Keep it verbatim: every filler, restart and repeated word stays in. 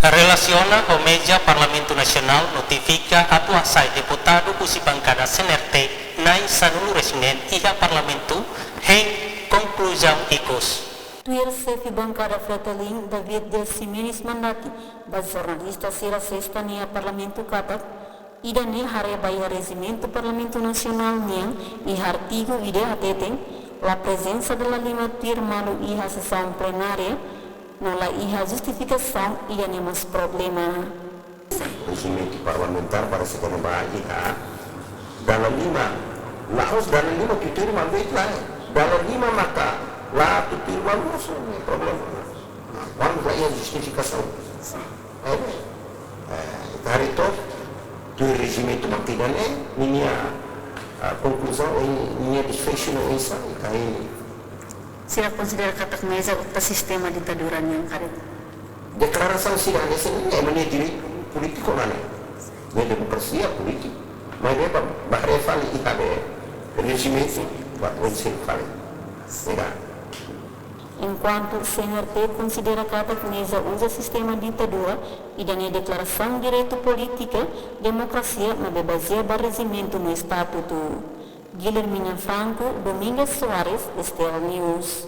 Relasiona ho meja Parlamentu Nasionál notifika atu hasai deputadu husi bankada C N R T na'in sanulu-resin-neen iha Parlamentu hein konkluzaun ikus. Tuir xefe bankada Fretilin, David de Ximenes Mandati, ba jornalista sira Sesta ne'e iha Parlamentu katak, ida-ne'e haree ba iha rejimentu Parlamentu Nasionál nian iha artigu ida hateten, la prezensa dala lima tuir malu iha sesaun plenária, no la iha justifikasaun ida-ne'e mós problema. Rejimentu parlamentár para se kena ba iha dala lima, la'ós dala lima tuir malu de'it lae, dala lima maka la tuir malu mós ne'e problema. Nah, kuandu la iha justifikasaun. Eh, eh, ita haree took, tuir rejimentu mak ida-ne'e, ninia, ah, konkluzaun, eh, ninia desfecho no oinsá, ita haree. Sira konsidera katak meja ukta sistema ditadura nian karik. Deklarasaun sira hanesan ne'e, ema nia direitu polítiku ona ne'e. Ne'e demokrasia polítiku. Maibé ba, ba haree fali iha be rejimentu, ba oinsá fali. Ne'e. Enkuantu C N R T konsidera katak meja uza sistema ditadura, ida-ne'e deklarasaun direitu polítika, demokrasia, maibé bazeia ba rejimentu no estatutu. Guilhermina Franco, Domingas Soares, S T L News.